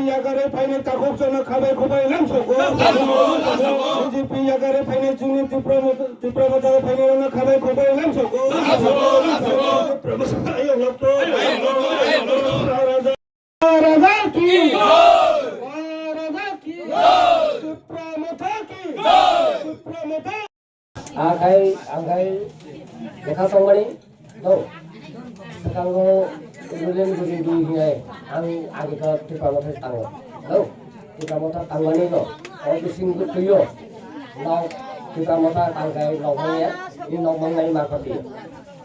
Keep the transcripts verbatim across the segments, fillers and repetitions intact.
Yakarwi phainai takhuk chwngno khabai khubai lamsokgo. B J P yakarwi phainai chwngni Tipra Motha, Tipra Motha phainairokno khabai khubai lamsokgo. Tipra Motha ayok lokto. Raja ki. Raja ki. Tipra Motha ki. Tipra Motha. Akhai, akhai, lekha tongmani, no. Sekango ruling guri di hinai, ang agi khe Tipra Motha tango, no. Tipra Motha tangmani, no. O bising tuyo, no. Tipra Motha tangkai, no mangya, ni no mangnai ma pati.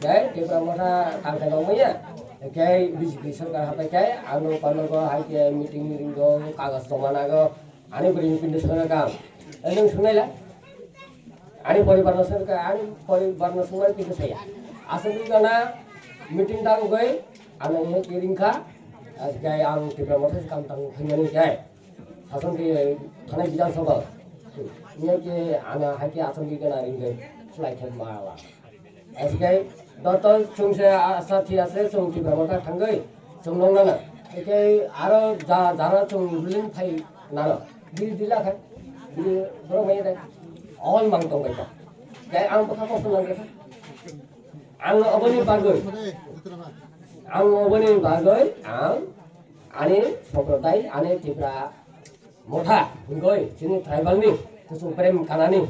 Jai, Tipra Motha tangkai no mangya. Jai, B J P sarkar hapai kai, ang no pano go, hai ke meeting meeting go, kagas tomana go, ani beri pintu sana kam. Enung sunai la. Ani poribar no sengkha, ani poribar no sengmani kisa saya. Aswk wngkha na meeting tang ugwi, ano wngkha kiring kha, aswk ang Tipra Motha se kam tang khaimani khe. Sason ke thanai Bidhan Sabha. Wngkha ke ano hai ke aswk wngkha na ringwi slai khe mala. Aswk Doto chwng se asa thi ase, chwng Tipra Motha thangwi chwng nong nana. Eke aro ja, jara chwng ruling phai nana. Biri dila khai. Biri borok mai dai. All mang tong bai ka. Dai ang bokha kosto nang kha. Ang oboni bagwi. Ang oboni bagwi ang ani somprodai, ani Tipra Motha hingoi chini tribal ni kusung prem kanani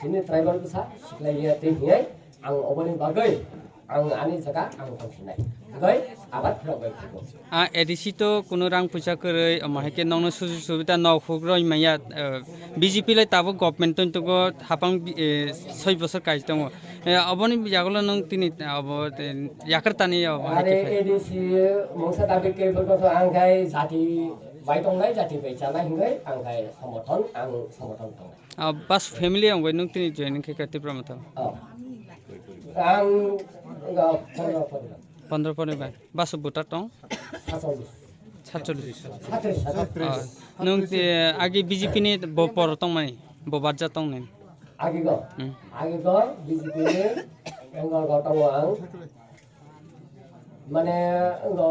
chini tribal bwsa siklai ya tei hingai ang oboni bagwi ang ani jaga ang tongsinai hingoi abat rok bai khugo. A A D C to kuno rang puisa kwrwi, omo hai khe nokno sujuk subida nok huk roi maya, eh, B J P lai tabuk government toni tugo hapang bi-, eh, soi bosor kai tongo. Eh, oboni yagulo nwng tini, eh, obo, eh, yakar tani obo hai khe Are phai. A D C mungsa dabi khe bwkha ang khai jati bai tongnai, jati bai chanai hingwi ang khai somorthon, ang somorthon tongnai. Ah, bas family ang bai nwng tini joining khe kha Tipra Motha? Oh. Ang, ah, pondro poribar. Pondro poribar. Bas voter tong? Satchollish. Satchollish. Satris, satris. Ah, nwng ti, agi B J P ni bo por tongmani, bo barja tongnai. Agi go? Hmm. Agi go B J P ni ang go tongo ang. Mane, ngo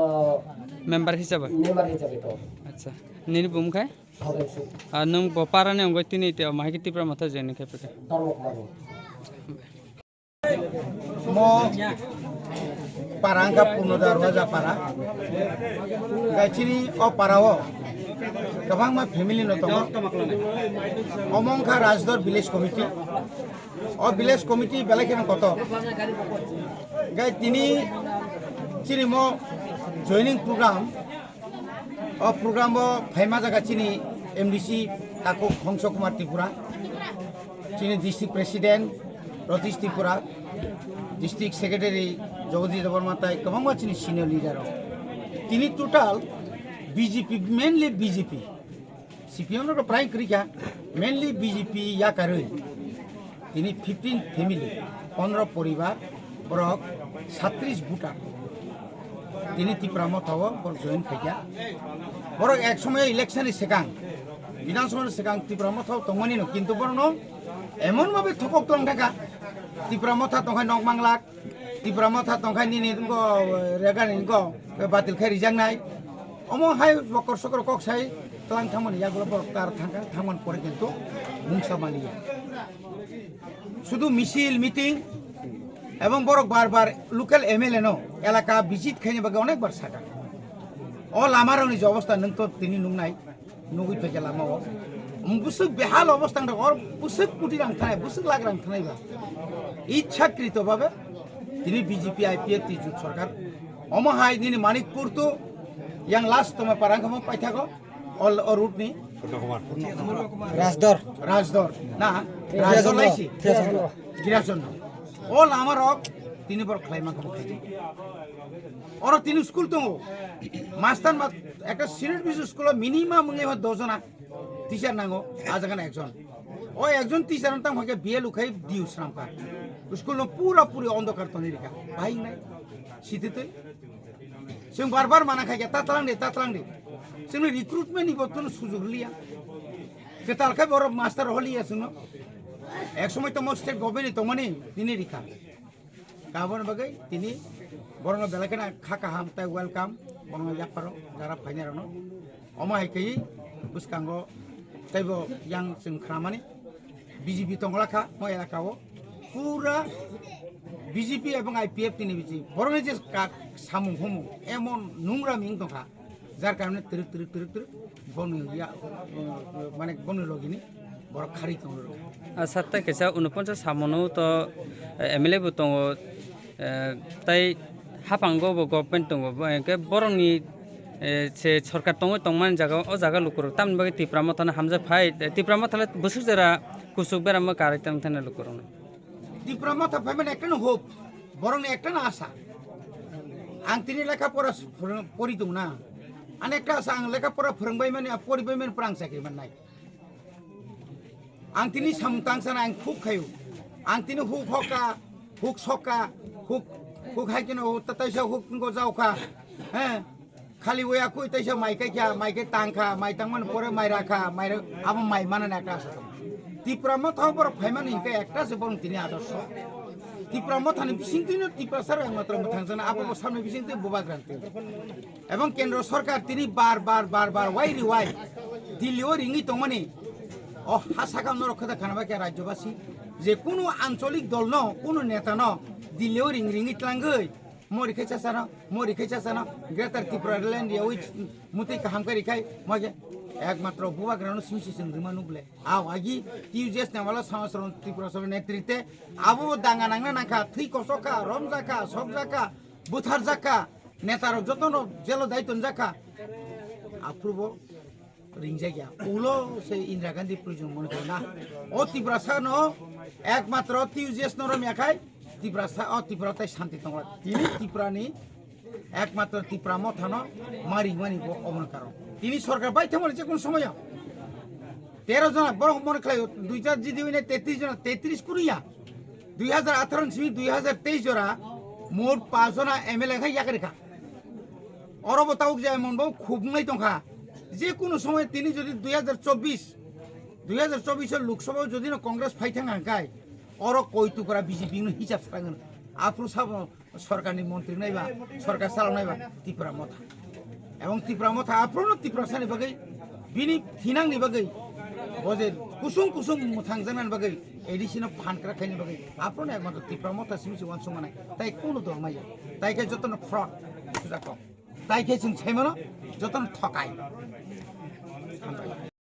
member hisabe? Member hisabe to. Acha. Nini bumung khai? Thogen Singh. Ah, nwng bo para ni ongoi tini te, mahai ke Tipra Motha join khai pete. Dharma Kumar ni. Mo para wngkha Purno Darwaja para. Gaichini o para o kwbangma family no tongo. Omo wngkha Rajdor Village Committee. O village committee belai kheno kotor. Gai tini chini mo joining program, o program o phaima jaga chini M D C Takhuk Hongso Kumar Tripura, chini district president Ratish Tripura, district secretary Jagadish Debbarma tai kwbangma chini senior leader rok. Tini total B J P, mainly B J P. C P M no prai kwrwi kha, mainly B J P yakarwi. Tini fifteen family, pondro poribar, borok satris voter. Tini Tipra Motha o borok join khaikha. Borok ek somoy election ni swkang, Bidhan Sabha ni swkang Tipra Motha o tongmani no, kintu borok no emon bhabe thokok tong thaka. Tipra Motha tongkhai nok manglak, Tipra Motha tongkhai nini wngko, rega ni wngko, batil khai rijaknai. Omo hai bokor sokor kok sai tlang thangmani yagulo borok tar thangkha, thangmani pore kintu mungsa maliya. Sudu misil, meeting ebong borok bar bar local M L A no elaka visit khaini bagwi onek bar saka. O lama rokni je obostha nwng to tini nungnai. Nugui phaikha lama o. Bwswk behal obostha wngkha, or bwswk koti rang thanai, bwswk lakh rang thanai ba. Ichhakrito bhabe tini B J P I P F T jut sarkar. Omo hai nini Manikpur to yang last toma parang kamo paithago. All, all route ni. Rajdor. Rajdor. Na, Rajdor Giriachandra. Naisi. Giriachandra. Giriachandra. O lama rok tini bor khlaima kamo. Oro tini school tongo. Master ma, ekta senior B C school o minimum wngwi ma dojona teacher nango, a jaga na ekjon. O ekjon teacher tang hake B L ukhai diu sramkha. School no pura puri ondokar toni rikha. Bahai nai. Sititwi. Chwng bar bar mana khai khe, "Ta tlang de, ta tlang de." Chwngno recruitment ni bo tono sujug liya. Kwtal khai borok master holiya chwngno. Ek somoi tomo state government ni tongmani tini rikha. Kaboni bagwi tini borokno belai kheno kha kaham tei welcome, borokno yapharo jara phainai rokno. Omo hai khe bwskango teibo yang chwng khnamani B J P tongla kha mo elaka o pura B J P ebong I P F T ni bisi borokni je kak samung humung emon nungra ming tongkha, jar karone twrwk twrwk twrwk twrwk boni ya mane boni logini borok khari tongro. Asat tei kaisa unoponcha samono to M L A bo tongo. Eh, tai haphango bo government tongo, bo hwnkhe borokni, eh, se sorkar tongwi tongmani jaga o jaga lukurok tamni bagwi Tipra Mothano hamjak phai, eh, Tipra Motha le bwswk jora kuchuk beramo karwi tong thani lukurokno. Tipra Motha phaimani ekta no hope, borokni ekta no asa. Ang tini lekha pora pori tong na, ani ekta asa ang lekha pora phwrwngbai mani, poribai mani pura ang chakri mannai. Ang tini samung tang sana ang huk khayo. Ang tini huk hoka, huk soka, huk, huk hai keno taisa huk ngo jaoka. He. Khali waya kui taisa mai kai kya, mai kai tang kha, mai tang man pore mai ra kha, mai ra-, abo mai mana na ekta asa. Tipra Motha borok phai mani hingke ekta se borok tini adorsho. Tipra Mothani bising tini Tipra sar ang matro thang sana abo bo samni bising tini bubagrang tini. Ebong kendro sorkar tini bar bar bar bar wai ri wai Delhi o ringwi tongmani o ha sakha norok khada khana bai khe rajyobasi je kunu ancholik dol no kunu neta no Delhi o ring ringwi tlangwi mori khe chasano mori khe chasano Greater Tipraland yawi muti kaham kari khai moje ekmatro bubagrano simi sising rima nuble. Aw agi T U J S ne wala samasron Tripura soro netrite abo danga nangna nangkha thwi kosok kha romjak kha sokjak kha butharjak kha. Netarok jotono jelo dai tonjak kha. Aphurubo ringjak ya. Ulo se Indira Gandhi prison mone kha na. O Tiprasa no ekmatro T U J S no romya khai Tiprasa o Tipra tai shanti tongla. Tini Tiprani ekmatro Tipra Mothano maringmani bo oboni karon. Tini sorkar bai thangmani je kono somoyo. Tero jona borok mone khlai dui hajar jidi wine tetris jona tetris kuriya. Dui hajar atharo ni simi dui hajar teis jora mot pas jona M L A khai yakri kha. Oro bo tabuk je emon bo khubnai tongkha. Je kunu somoy tini jodi dui hajar chobbish, dui hajar chobbish o Lok Sabha o jodi no Congress phai thang hangkai, oro koi tukra B J P no hisab sangan. Aphuru sabo sorkarni montri naiba, sorkar salok naiba Tipra Motha. Ebong Tipra Motha aphuru no Tiprasani bagwi, bini thinangni bagwi, bo je kusung kusung mwthang janani bagwi, A D C no phan kra khaini bagwi, aphuru no ekmatro Tipra Motha simi se uansuk manai, tai kunu dol maya, tai khe jotono fraud sujak kok, tai khe chwng sai mano jotono thokai. Hambai.